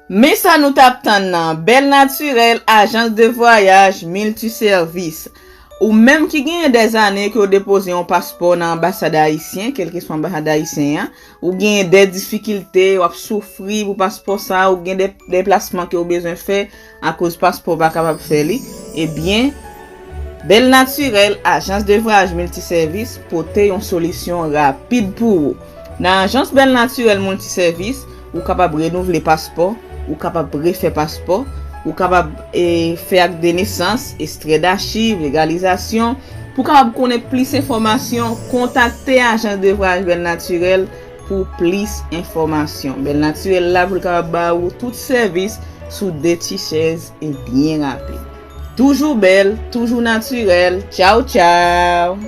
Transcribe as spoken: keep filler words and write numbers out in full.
Men sa nou t ap tann nan, Bèl Natirèl, ajans de vwayaj miltisèvis. Ou menm ki genyen dèzane ke w depoze yon paspò nan anbasad ayisyen, kèlkeswa anbasad ayisyen an, ou genyen de difikilte, w ap soufri pou paspò sa, ou gen de deplasman ke w bezwen fè akoz paspò w pa kapab fè li, ebyen, Bèl Natirèl, ajans de vwayaj miltisèvis, pote yon solisyon rapid pou ou. Nan ajans Bèl Natirèl Miltisèvis, ou kapab renouvle paspò, ou kapab refè paspò, ou kapab e, fè ak de nesans, ekstrè dachiv, legalizasyon. Pou w kapab konnen plis enfòmasyon, kontakte ajans de vwayaj Bèl Natirèl pou plis enfòmasyon. Bèl Natirèl la pou l kapab ba ou tout sèvis sou de ti chèz e byen rapid. Toujou bèl, toujou natirèl. Tchaw, tchaw!